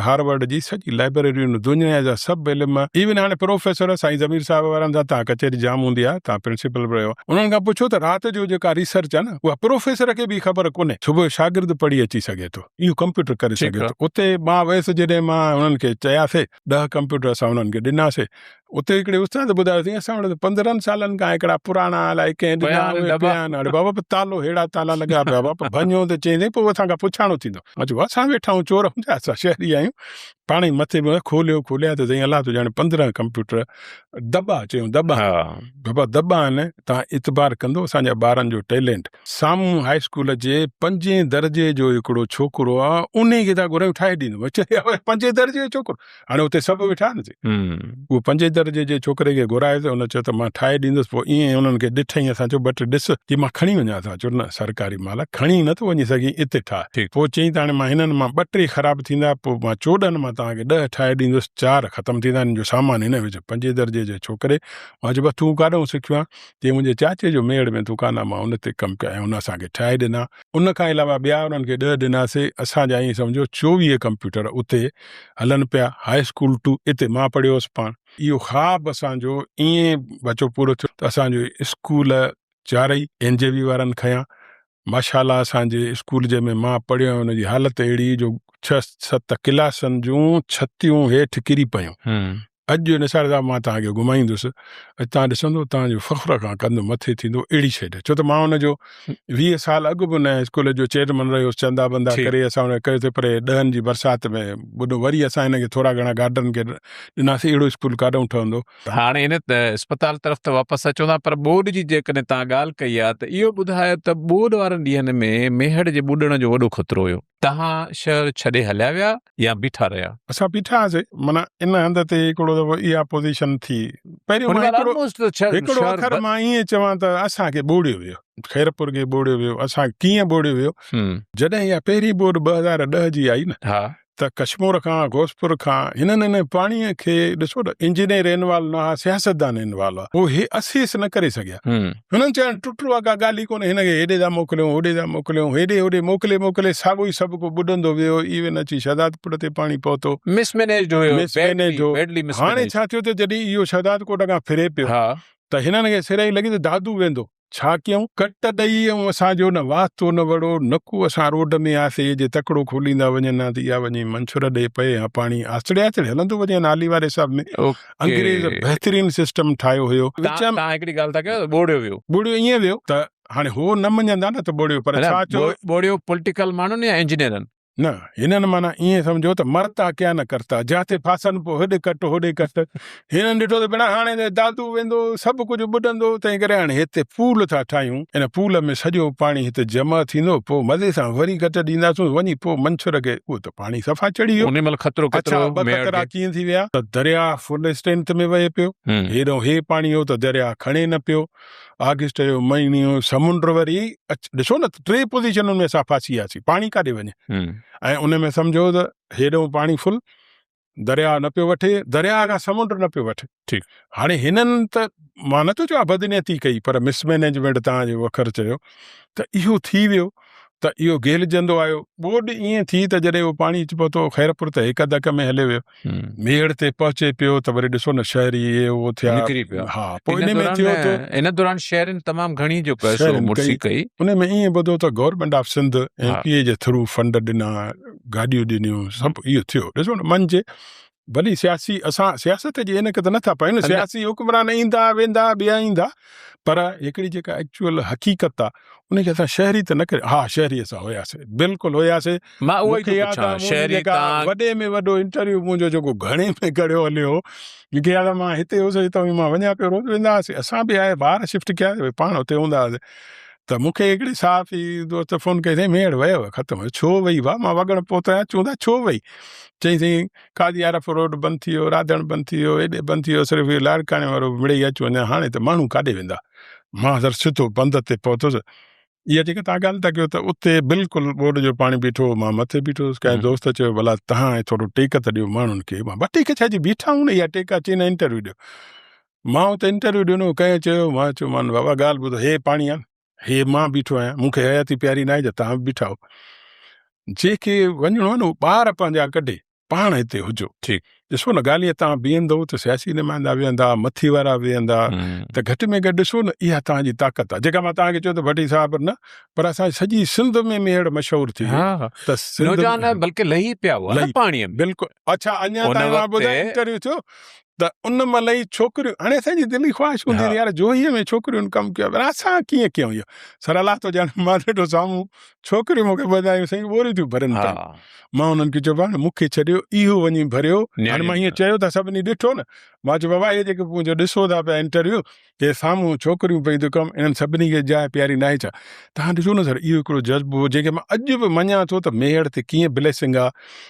[SPEAKER 2] هارورڊ جي سڄي لائبريريون دنيا جا سڀ علم ايون هاڻي پروفيسر سائين ضمير صاحب وارن سان تان ڪچهري جام هوندي آهي تان پرنسپل به رهيو انهن کان پڇو ته رات جو جيڪا ريسرچ آهي نه اها پروفيسر کي به خبر ڪونهي صبح جو شاگرد پڙهي اچي سگهي ٿو اهو ڪمپيوٽر ڪري سگهي ٿو اتي مان ويس جڏهن مان انهن کي چياسي ڏهه ڪمپيوٽر اسان انهن کي ڏناسي اتي هڪڙي استاد ٻڌايو سائين اسان وٽ ته 15 سالن کان هڪڙا پراڻا الائي ڪنهن ڏنا اهي پيا آهن اڙي بابا پوء تالو ههڙا تالا لڳا پيا بابا ڀڃو ته چئين سائين پوء اسان کان پڇاڻو ٿيندو مان چيو اسان ويٺا آهيون چور هوندا اسان شهري آهيون پاڻ ئي مٿي به کوليو کوليا ته سائين الله ٿو ڄاڻي 15 ڪمپيوٽر دٻا چيون دٻا بابا دٻا آهن تان اعتبار ڪندو اسان جا ٻارن جو ٽيلنٽ سامهون هائي اسڪول جي پنجين درجي جو هڪڙو ڇوڪرو آ انهي کي ٿا گهرايون ٺاهي ڏيندو چيو پنجين درجي جو ڇوڪرو هاڻي اتي سڀ ويٺا آهن سي. اهو پنجين درجي جي ڇوڪري کي گهرايو ته ان چيو ته مان ٺاهي ڏيندس. پوء ائين ئي انهن کي ڏٺئين. اسان چيو ٻه ٽي ڏس جي مان کڻي وڃان. اسان چيو نه سرڪاري مال آهي کڻي نه ٿو وڃي سگهين اتي ٺاهه. پوء چيائين ته هاڻي مان هنن مان ٻه ٽي خراب ٿيندا پوء مان 14 مان توهان کي ڏهه ٺاهي ڏيندس، چار ختم ٿيندا، انهن جو سامان هن وچ پنجين درجي جي ڇوڪري، مان چيو بس تون ڪاڏئون سکيو آهين؟ چيائين منهنجي چاچي جو ميهڙ ۾ دڪان آهي، مان ان تي ڪم ڪيو ۽ هن اسان کي ٺاهي ڏنا. ان کان علاوه ٻيا انهن کي ڏهه ڏناسي، اسان جا ائين سمجهو 24 ڪمپيوٽر اتي هلن پيا، هاء اسڪول ٽو اتي مان پڙهيو هوس پاڻ. اهو خواب اسان جو ائين بچو پورو ٿيو ته اسان جو اسڪول چارئي اين جي وي وارن کنيا. ماشاءالله اسان جي اسڪول جنهن ۾ مان پڙهيو آهيان ان جي حالت اهڙي هئي جو ڇهه ست ڪلاسن جون ڇتيون هيٺ ڪري پيون. اڄ نثار صاحب مان توهان کي گهمائيندس اڄ توهان ڏسندو توهان جو فخر کان ڪنڌ مٿي ٿيندو اهڙي شيء ڇو ته مان ان جو 20 سال اڳ به ان اسڪول جو چيئرمن رهيو هوس چندا بندا ڪري اسان ان کي ڪيوسي پر ڏهن جي برسات ۾ ٻڏو وري اسان هن کي ٿورا گهڻا گارڊن کي ڏناسين اهڙو اسڪول ڪاڏئون ٺهندو.
[SPEAKER 1] هاڻي ان اسپتال طرف ته واپس اچون ٿا پر ٻوڏ جي جيڪڏهن توهان ڳالهه ڪئي آهي ته اهو ٻڌايو ته ٻوڏ وارن ڏينهن ۾ ميهڙ جي ٻڏڻ جو وڏو خطرو هيو. توهان شهر ڇڏي هليا ويا يا بيٺا رهيا؟
[SPEAKER 2] اسان بيٺا هئاسي معنيٰ ان هنڌ تي هڪڙو دفعو اها پوزيشن ٿي. پهريون مان هڪڙو هڪڙو اکر مان ائين چوان ته اسان کي ٻوڙيو ويو. خيرپور کي ٻوڙيو ويو. اسان کي ڪيئن ٻوڙيو ويو؟ جڏهن اها پهرين ٻوڏ 2010 جي آئي نه ته ڪشمور کان غوثپور کان هنن ان پاڻيء کي ڏسو ته انجنيئر انوالو نه ها سياستدان انوالو ها هو هي اسيس نه ڪري سگهيا هنن چيو ٽٽو آ ڪا ڳالهه ئي ڪونهي هن کي هيڏي ٿا موڪليون هوڏي ٿا موڪليون هيڏي هوڏي موڪلي موڪلي ساڳو ئي سڀ ڪو ٻڏندو ويو ايون اچي شهدادپور تي پاڻي پهتو
[SPEAKER 1] مس مينيجڊ هيو
[SPEAKER 2] مس مينيج هو هاڻي ڇا ٿيو ته جڏهن اهو شهدادڪوٽ کان ڦري پيو ته هنن کي سرهي لڳي ته دادو ويندو ڇا ڪيائون؟ ڪٽ ڏئي ۽ اسان جو نه واسطو نه وڙو، نه ڪو اسان روڊ ۾ آسي جي تڪڙو کوليندا وڃن ها ته اها وڃي منڇر ڏي پئي ها پاڻي آستڙي آستڙي هلندو وڃي ها نالي واري حساب ۾ انگريز بهترين سسٽم ٺاهيو هيو.
[SPEAKER 1] وچ ۾. تان هڪڙي ڳالهه ٿا ڪيو ته ٻوڙيو ويو.
[SPEAKER 2] ٻوڙيو ائين ويو ته هاڻي هو نه مڃندا نه ته ٻوڙيو پر ڇا چيو.
[SPEAKER 1] ٻوڙيو پوليٽيڪل ماڻهن يا انجنيئرن؟
[SPEAKER 2] نه، هنن معنيٰ ائين سمجهيو ته مرتا ڪيا نه ڪرتا، جاتي ڦاسن پوء هيڏي ڪٽ هوڏي ڪٽ. هنن ڏٺو ته ڀيڻا هاڻي ته دادو ويندو، سڀ ڪجهه ٻڏندو، تنهن ڪري هاڻي هتي پول ٿا ٺاهيون، ان پول ۾ سڄو پاڻي هتي جمع ٿيندو، پوء مزي سان وري ڪٽ ڏينداسون، وڃي پوء منڇر کي، اهو ته پاڻي صفا چڙهي ويو.
[SPEAKER 1] انهي مهل خطرو ڪيترو
[SPEAKER 2] اڇا، ٻه
[SPEAKER 1] ميهڙ
[SPEAKER 2] خطرا
[SPEAKER 1] کي؟
[SPEAKER 2] ڪيئن ٿي ويا ته درياهه فل اسٽرينٿ ۾ وهي پيو، هيڏانهن هي پاڻي هو ته درياهه کڻي نه پيو، آگسٽ جو مهينو سمنڊ وري ڏسو نه ٽي پوزيشنن ۾ اسان ڦاسي وياسين پاڻي ڪاڏي وڃي ۽ ان ۾ سمجهو ته هيڏو پاڻي فل درياء نه پيو وٺي درياء کان سمنڊ نه پيو وٺي
[SPEAKER 1] ٺيڪ
[SPEAKER 2] هاڻي هنن ته مان نٿو چوان بدنيتي ڪئي پر مس مينيجمينٽ تان جو اکر چيو ته اهو ٿي ويو ته اهو گيلجندو آيو. ٻوڏ ائين ٿي ته جڏهن اهو پاڻي اچي پهتو، خيرپور ته هڪ ڌڪ ۾ هلي ويو. ميهڙ تي پهچي پيو ته وري ڏسو نه شهري اهي اهو ٿيا.
[SPEAKER 1] نڪري پيا.
[SPEAKER 2] ها پوء ان ۾ ٿيو ته.
[SPEAKER 1] ان دوران شهرين تمام گهڻي جو ڪيو سو مڙسي ڪئي.
[SPEAKER 2] ان ۾ ائين ٻڌو ته government of Sindh M P A جي ٿرو فنڊ ڏنا، گاڏيون ڏنيون، سڀ اهو ٿيو. ڏسو نه منجهه ڀلي سياسي اسان سياست جي عينڪ ته نٿا پايون نه سياسي حڪمران ايندا ويندا ٻيا ايندا پر هڪڙي جيڪا ايڪچوئل حقيقت آ ان کي اسان شهري ته نه ڪري ها شهري اسان هياسي بلڪل هياسي
[SPEAKER 1] مان اهو ئي ٿو پڇان شهري
[SPEAKER 2] تان وڏي ۾ وڏو انٽرويو منهنجو جيڪو گهڻي ۾ گهڙيو هليو مونکي ياد آ مان هتي هوس هتان ئي مان وڃان پيو روز ويندا هئاسي اسان به آهي ٻار شفٽ ڪيا پاڻ اتي هوندا هئاسي ته مونکي هڪڙي صحافي دوست فون ڪئي سائين ميهڙ ويو ختم ڇو وئي ڀا مان وڳڻ پهتو آهيان چون ٿا ڇو وئي چئي سائين قاضي عارف روڊ بند ٿي ويو، راڌڻ بند ٿي ويو، هيڏي بند ٿي ويو، صرف اهو لاڙڪاڻي وارو مڙئي اچ وڃان، هاڻي ته ماڻهو ڪاڏي ويندا؟ مان سر سڌو بند تي پهتس. اها جيڪا توهان ڳالهه ٿا ڪيو ته اتي بلڪل ٻوڏ جو پاڻي بيٺو هو، مان مٿي بيٺو هوس، ڪنهن دوست چيو ڀلا توهان ٿورو ٽيڪ ته ڏيو ماڻهن کي، مان ٽيڪ ڇا جي بيٺا آهيون نه اها ٽيڪ اچي نه انٽرويو ڏيو. مان اتي انٽرويو ڏنو، ڪنهن چيو، مان چيو مان بابا ڳالهه ٻڌو، هي پاڻي آهي نه، هي مان بيٺو آهيان، مون کي حياتي پياري ناهي جا توهان به بيٺا آهيو. جنهن کي وڃڻو آهي نه اهو ٻار پنهنجا ڪڍي پاڻ هتي هجو.
[SPEAKER 1] ٺيڪ.
[SPEAKER 2] ڏسو نه ڳالهه توهان بيهندو ته سياسي نمائندا ويهندا، مٿي وارا ويهندا ته گهٽ ۾ گهٽ ڏسو نه اها توهان جي طاقت آهي جيڪا مان توهان کي چيو ته ڀٽي صاحب نه پر اسان جي سڄي سنڌ ۾ ميهڙ مشهور ٿي وئي
[SPEAKER 1] ته سنڌ نوجوان بلڪه لهي پيا هئا نه پاڻي ۾.
[SPEAKER 2] بلڪل اڇا اڃا تائين مان ٻڌايان انٽرويو ٿيو ته ان مهل ئي ڇوڪريون هاڻي اسان جي دلي خواهش هوندي هئي يار جوهيء ۾ ڇوڪرين ڪم ڪيو پر اسان ڪيئن ڪيون اهو سر الله ٿو ڄاڻي مان ڏٺو سامهون ڇوڪريون مون کي ٻڌايون سائين ٻوريون ٿيون ڀرن پيون مان انهن کي چيو بابا مون کي ڇڏيو اهو وڃي ڀريو هاڻي مان ائين چيو ته سڀني ڏٺو نه مان چيو بابا اهي جيڪي منهنجو ڏسو ٿا پيا انٽرويو جي سامهون ڇوڪريون پئي ٿيون ڪم انهن سڀني کي جاء پياري ناهي ڇا؟ توهان ڏسو نه سر اهو هڪڙو جذبو هو جنهن کي مان اڄ به مڃان ٿو ته ميهڙ تي ڪيئن بليسنگ آ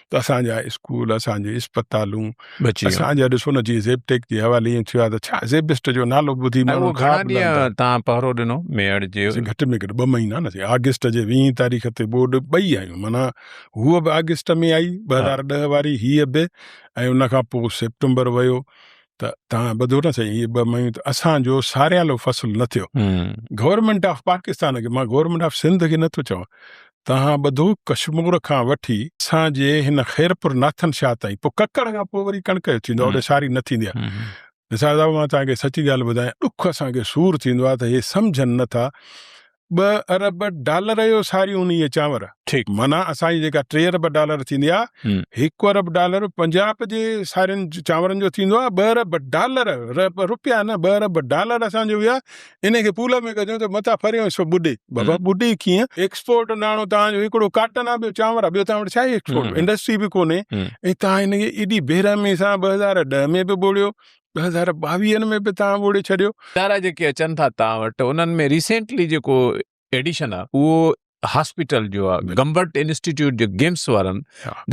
[SPEAKER 2] ته اسان جا اسڪول اسان جون اسپتالون اسان جا ڏسو نه جي زيبٽيڪ جي حوالي ائين ٿيو آهي ته ڇا زيبسٽ جو نالو ٻڌي
[SPEAKER 1] ۽
[SPEAKER 2] ماڻهو
[SPEAKER 1] اهو گهڻا
[SPEAKER 2] خواب لهن ٿا.
[SPEAKER 1] ڏينهن توهان پهرو ڏنو ميهڙ جي؟
[SPEAKER 2] سائين گهٽ ۾ گهٽ ٻه مهينا نه سائين آگسٽ جي ويهين تاريخ تي ٻوڏ ٻئي آيون معنيٰ هوء به آگسٽ ۾ آئي 2010 واري هيء به ۽ ان کان پوء سيپٽمبر ويو ته توهان ٻڌو نه سائين اهي ٻه مهيون ته اسان جو ساريالو فصل نه ٿيو. گورنمينٽ آف پاڪستان کي مان گورنمينٽ آف سنڌ کي نه ٿو چوان توهان ٻڌو ڪشمور کان وٺي اسان جي هن خيرپور ناٿن شاهه تائين پوء ڪڪڙ کان پوء وري ڪڻڪ جو ٿيندو آهي اوڏي ساري نه ٿيندي آهي. نثار صاحب مان توهان کي سچي ڳالهه ٻڌايان ڏک اسان کي سور ٿيندو آهي ته هي سمجهن نه ٿا ٻه ارب ڊالر جو ساريون اهي چانور
[SPEAKER 1] ٺيڪ
[SPEAKER 2] معنيٰ اسان جي جيڪا ٽي ارب ڊالر ٿيندي آهي هڪ ارب ڊالر پنجاب جي سارين چانورن جو ٿيندو آهي ٻه ارب ڊالر روپيا نه ٻه ارب ڊالر اسان جو ويا ان کي پول ۾ ڪجو ته متان ڦريو حصو ٻڏي بابا ٻڏي ڪيئن ايڪسپورٽ ناڻو توهان جو هڪڙو ڪاٽن آهي ٻيو چانور آهي ٻيو توهان وٽ ڇا آهي ايڪسپورٽ انڊسٽري به ڪونهي ۽ توهان هن کي ايڏي بيرحمي سان 2010 ۾ به ٻوڙيو 2022 ۾ به توهان ٻوڙي ڇڏيو.
[SPEAKER 1] ادارا جيڪي اچن ٿا توهان وٽ انهن ۾ ريسينٽلي جيڪو ايڊيشن آهي اهو هاسپيٽل جو آهي گمبٽ انسٽيٽيوٽ جو گيمس وارن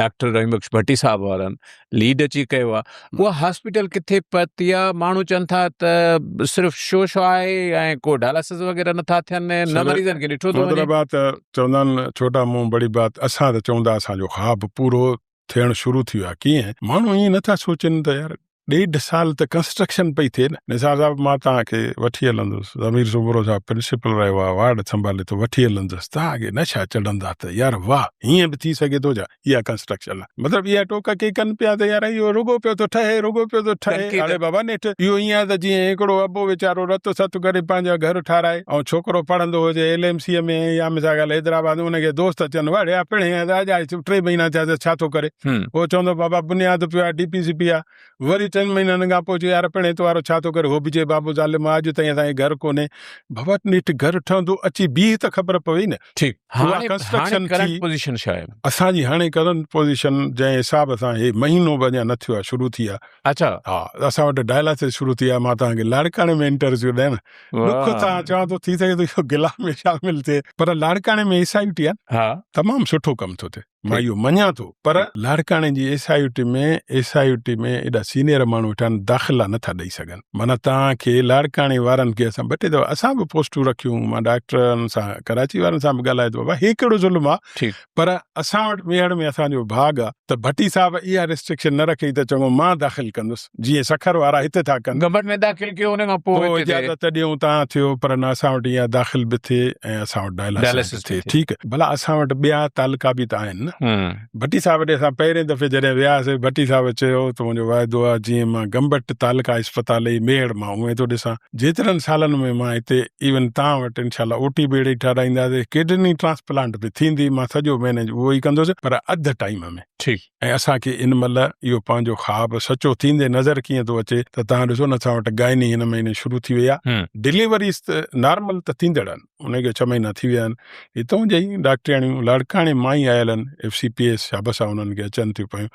[SPEAKER 1] ڊاڪٽر رحيم بخش ڀٽي صاحب وارن ليڊ اچي ڪيو آهي اها هاسپيٽل ڪٿي پهتي آهي ماڻهو چون ٿا ته صرف شو شو آهي ۽ ڪو ڊائلاسز وغيره نٿا ٿين نه مريضن کي ڏٺو ٿو وڃي.
[SPEAKER 2] مطلب آهي ته چوندا آهن ڇوٽا منهن بڙي بات اسان ته چون ٿا اسان جو خواب پورو ٿيڻ شروع ٿي ويو آهي ڪيئن ماڻهو ائين نٿا سوچن ته يار ڏيڍ سال ته ڪنسٽرڪشن پئي ٿئي نه نثار صاحب مان توهان کي وٺي هلندس ضمير سومرو صاحب پرنسپل رهيو آهي وارڊ سنڀالي ٿو وٺي هلندس توهان کي نشا چڙهندا ته يار واهه هيئن به ٿي سگهي ٿو ڇا اها ڪنسٽرڪشن آهي مطلب اها ٽوڪ ڪي ڪن پيا ته يار اهو رڳو پيو ٿو ٺهي رڳو پيو ٿو ٺهي اڙي بابا نيٺ اهو ائين آهي ته جيئن هڪڙو ابو ويچارو رت ست ڪري پنهنجا گهر ٺاهرائي ۽ ڇوڪرو پڙهندو هجي ايل ايم سي ۾ يا مثال ڳالهه حيدرآباد ۾ ان کي دوست اچن وڙهيا پڻهين اڄ ٽي مهينا ٿيا ته ڇا ٿو ڪري هو چوندو بابا بنياد پيو آهي ڊي پي سي پي آهي وري ٽن مهينن کان پوء چيو يار پڻهين تو وارو ڇا ٿو ڪري هو به چئي بابو ظالم آ اڄ تائين اسان کي گهر ڪونهي بابا نيٺ گهر ٺهندو اچي بيهه ته خبر پوي نه.
[SPEAKER 1] ٺيڪ
[SPEAKER 2] اها
[SPEAKER 1] هاڻي هاڻي
[SPEAKER 2] ڪنسٽرڪشن ٿي
[SPEAKER 1] ڪرنٽ پوزيشن ڇا آهي؟
[SPEAKER 2] اسان جي هاڻي ڪرنٽ پوزيشن جنهن حساب سان هي مهينو به اڃا نه ٿيو آهي شروع ٿي آهي.
[SPEAKER 1] اڇا.
[SPEAKER 2] ها اسان وٽ ڊائلاسز شروع ٿي آهي مان توهان کي لاڙڪاڻي ۾ انٽرويو ڏيڻ ڏک سان چوان ٿو ٿي سگهي ٿو اهو گلا ۾ شامل ٿئي پر لاڙڪاڻي ۾ ايس I T آهي
[SPEAKER 1] ها.
[SPEAKER 2] تمام سٺو ڪم ٿو ٿئي. مان اهو مڃان ٿو پر لاڙڪاڻي جي S I U T ۾ S I U T ۾ ايڏا سينيئر ماڻهو ويٺا آهن داخلا نٿا ڏئي سگهن معنيٰ توهان کي لاڙڪاڻي وارن کي اسان ٻه ٽي دفعا اسان به پوسٽون رکيون مان ڊاڪٽرن سان ڪراچي وارن سان به ڳالهايو ته بابا هي ڪهڙو ظلم آهي پر اسان وٽ ميهڙ ۾ اسان جو ڀاڳ آهي ته ڀٽي صاحب اها ريسٽرڪشن نه رکي ته چڱو مان داخل ڪندس جيئن سکر وارا هتي ٿا ڪن.
[SPEAKER 1] گمبٽ ۾ داخل ڪيو ان کان پوء
[SPEAKER 2] پوء اجازت ڏيون تان ٿيو پر نه اسان وٽ اها داخل به ٿئي ۽ اسان وٽ ڊائلاسز به ٿئي ٺيڪ ڀلا اسان وٽ ٻيا تعلقا به ته آهن نه ڀٽي صاحب ڏي اسان پهرين دفعي جڏهن وياسي ڀٽي صاحب چيو ته منهنجو واعدو آهي جيئن مان گمبٽ تعلقا اسپتال ئي ميهڙ مان اونئين ٿو ڏسان جيترن سالن ۾ مان هتي ايون تان وٽ انشاء الله او ٽي به اهڙي ٺهرائينداسي ڪڊني ٽرانسپلانٽ به ٿيندي مان سڄو مينيج اهو ئي ڪندس پر اڌ ٽائيم ۾.
[SPEAKER 1] ٺيڪ.
[SPEAKER 2] ۽ اسان کي ان مھل اھو پنھنجو خواب سچو ٿيندي نظر ڪيئن ٿو اچي ته توھان ڏسو نه اسان وٽ گائني ھن مھيني شروع ٿي وئي آ ڊليوريز ته نارمل ته ٿيندڙ آھن انھي کي ڇھ مھينا ٿي ويا آھن ھتون جي ئي ڊاڪٽرياڻيون لاڙڪاڻي مان ئي آيل آھن ايف سي پي ايس شابس آ انھن کي اچن ٿيون پيون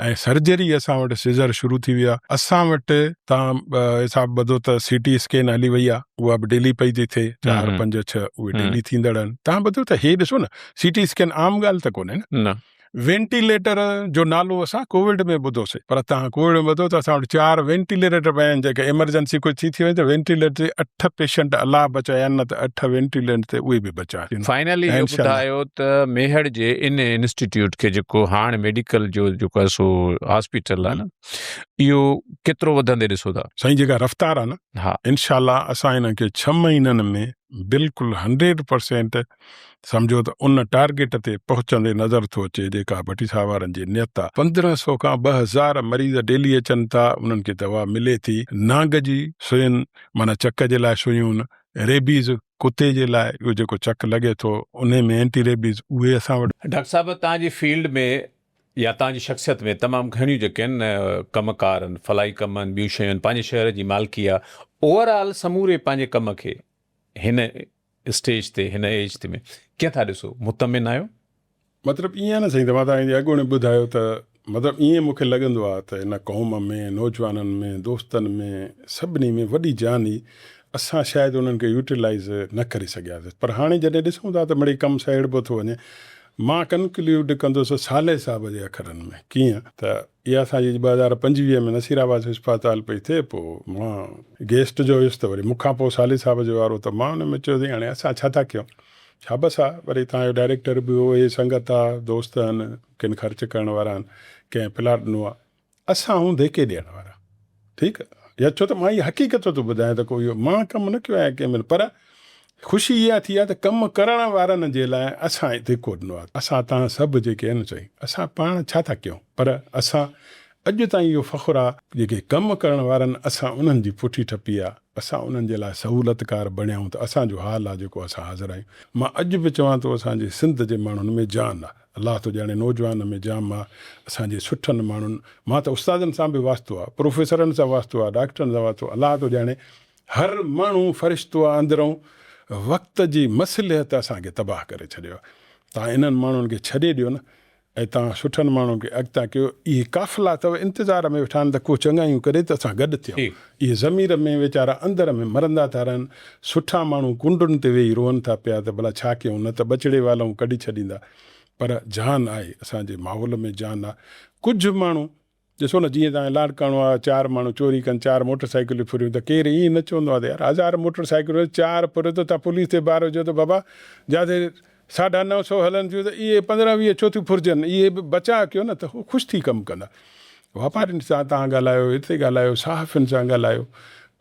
[SPEAKER 2] ۽ سرجري اسان وٽ سيزر شروع ٿي وئي آ اسان وٽ توھان حساب ٻڌو ته سي ٽي اسڪين ھلي وئي آ اھا به ڊيلي پئي ٿي ٿئي چار پنج ڇھ اھي ڊيلي ٿيندڙ آھن توھان ٻڌو ته ھي ڏسو نه سي ٽي اسڪين عام ڳالھ ته ڪونھي
[SPEAKER 1] نه.
[SPEAKER 2] وينٽيليٽر جو نالو اسان ڪووڊ ۾ ٻڌوسي پر توهان ڪووڊ ۾ ٻڌو ته اسان وٽ چار وينٽيليٽر پيا آهن جيڪي ايمرجنسي ڪجهه ٿي ٿي وڃي ته وينٽيليٽر تي اٺ پيشنٽ الله بچايا نه ته اٺ وينٽيليٽر تي اهي به بچا
[SPEAKER 1] فائنلي اهو ٻڌايو ته ميهڙ جي ان انسٽيٽيوٽ کي جيڪو هاڻ ميڊيڪل جو جيڪو آهي سو هاسپيٽل آهي نه اهو ڪيترو وڌندي ڏسو ٿا.
[SPEAKER 2] سائين جيڪا رفتار آهي نه
[SPEAKER 1] ها.
[SPEAKER 2] انشاء الله اسان هن کي ڇهه مهينن ۾ بلڪل هنڊريڊ پرسينٽ سمجهو ته ان ٽارگيٽ تي پهچندي نظر ٿو اچي جيڪا ڀٽي صاحب وارن جي نيت آ. 15 سو کان 2000 مريض ڊيلي اچن ٿا انهن کي دوا ملي ٿي. نانگ جي سوئين معنيٰ چڪ جي لاء سوئيون، ريبيز ڪتي جي لاء اهو جيڪو چڪ لڳي ٿو انهي ۾ اينٽي ريبيز اهي اسان وٽ.
[SPEAKER 1] ڊاڪٽر صاحب توهان جي فيلڊ ۾ يا توهان جي شخصيت ۾ تمام گهڻيون جيڪي آهن ڪم ڪار آهن فلاحي ڪم آهن ٻيون شيون آهن پنهنجي شهر جي مالڪي آهي اوور آل سموري پنهنجي ڪم کي هن اسٽيج تي هن ايج تي ۾ ڪيئن ٿا ڏسو مطمئن آهيو؟
[SPEAKER 2] مطلب ائين آهي نه سائين ته مان توهان کي اڳوڻي ٻڌايو ته مطلب ائين مون کي لڳندو آهي ته هن قوم ۾ نوجوانن ۾ دوستن ۾ سڀني ۾ وڏي جان هئي اسان شايد انهن کي يوٽيلائيز نه ڪري سگهياسي پر هاڻي جڏهن ڏسون ٿا ته مڙئي ڪم سهيڙبو ٿو وڃي. مان ڪنڪليوڊ ڪندس صالح صاحب جي اکرن ۾ ڪيئن ته اها اسان جي 2025 ۾ نصير آباد اسپتال پئي ٿئي پوء مان گيسٽ جو هيس ته وري مون کان پوء صالح صاحب جو وارو ته مان ان ۾ چيو سائين هاڻي اسان ڇا ٿا ڪيون شابس آ وري تان جو ڊائريڪٽر به هو اهي سنگت آ دوست آهن ڪن خرچ ڪرڻ وارا آهن ڪنهن پلاٽ ڏنو آ اسان آهون ڌيڪي ڏيڻ وارا ٺيڪ يا ڇو ته مان هي حقيقت ٿو ٻڌايان ته ڪو اهو مان ڪم نه ڪيو آهي ڪنهن مهل پر خوشي اها ٿي آهي ته ڪم ڪرڻ وارن جي لاء اسان ڌيڪو ڏنو آهي اسان تان سڀ جيڪي آهن سائين اسان پاڻ ڇا ٿا ڪيون پر اسان اڄ تائين اهو فخر آهي جيڪي ڪم ڪرڻ وارن اسان انهن جي پٺي ٺپي آهي اسان انهن جي لاء سهولتڪار بڻيا آهيون ته اسان جو حال آهي جيڪو اسان حاضر آهيون مان اڄ به چوان ٿو اسان جي سنڌ جي ماڻهن ۾ جان آهي الله ٿو ڄاڻي نوجوان ۾ جام آ اسان جي سٺن ماڻهن مان ته استادن سان به واسطو آ پروفيسرن سان واسطو آ ڊاڪٽرن سان واسطو الله ٿو ڄاڻي هر ماڻهو فرشتو آ اندرئون وقت جي مصلحت اسان کي تباهه ڪري ڇڏيو آ تان انهن ماڻهن کي ڇڏي ڏيو نه ۽ تان سٺن ماڻهن کي اڳتان ڪيو اهي قافلا اٿو انتظار ۾ ويٺا آهن ته ڪو چڱايون ڪري ته اسان گڏ ٿيون اهي ضمير ۾ ويچارا اندر ۾ مرندا ٿا رهن سٺا ماڻهو ڪنڊن تي ويهي روئن ٿا پيا ته ڀلا ڇا ڪيون نه ته ٻچڙي والئون ڪڍي ڇڏيندا پر جان آهي اسان جي ماحول ۾ جان آ ڪجهه ماڻهو ڏسو نه جيئن تان لاڙڪاڻو آ چار ماڻهو چوري ڪن چار موٽر سائيڪلون ڦريون ته ڪير ائين نه چوندو آ ته يار هزار موٽر سائيڪلون چار ڦريو ته تان پوليس تي بار وجهو ته بابا جاٿي ساڍا نو سو هلن ٿيون ته اهي 15 20 ڇو ٿيون ڦرجن اهي به بچاء ڪيو نه ته هو خوش ٿي ڪم ڪندا واپارين سان توهان ڳالهايو، هتي ڳالهايو، صحافين سان ڳالهايو،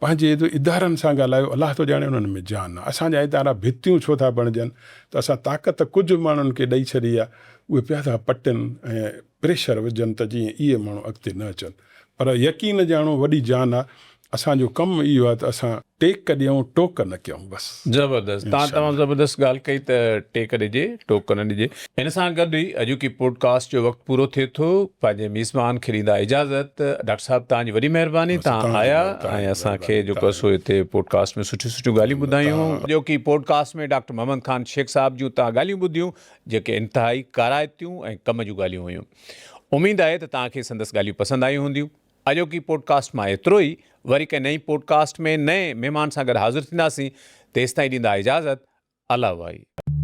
[SPEAKER 2] پنهنجي ادارن سان ڳالهايو، الله ٿو ڄاڻي انهن ۾ جان آ. اسان جا ادارا ڀتيون ڇو ٿا بڻجن ته اسان طاقت ڪجهه ماڻهن کي ڏئي ڇڏي آ، اهي پيا ٿا پٽن ۽ پريشر وجهن ته جيئن اهي ماڻهو اڳتي نه اچن. پر يقين ڄاڻو وڏي جان آ. اسان جو ڪم اهو آ ته اسان ٽيڪ ڏيون ٽوڪ نه ڪيون بس.
[SPEAKER 1] زبردست تان تمام زبردست ڳالهه ڪئي ته ٽيڪ ڏجي ٽوڪ نه ڏجي. ان سان گڏ ئي اڄوڪي پوڊ ڪاسٽ جو وقت پورو ٿئي ٿو پنهنجي ميزبان کي ڏيندا اجازت ڊاڪٽر صاحب تان جي وڏي مهرباني تان آيا ۽ اسان کي جيڪو سو هتي پوڊ ڪاسٽ ۾ سٺيون سٺيون ڳالهيون ٻڌايون. اڄوڪي پوڊ ڪاسٽ ۾ ڊاڪٽر محمد خان شيخ صاحب جون تان ڳالهيون ٻڌيون جيڪي انتهائي ڪارائتيون ۽ ڪم جون ڳالهيون هيون اميد آهي ته تان کي سندس ڳالهيون پسند آيون هونديون. اڄوڪي پوڊڪاسٽ مان ايترو ئي، وري ڪنهن نئين پوڊڪاسٽ ۾ نئين مهمان سان گڏ حاضر ٿينداسين، تيستائين ڏيندا اجازت، الله واهي.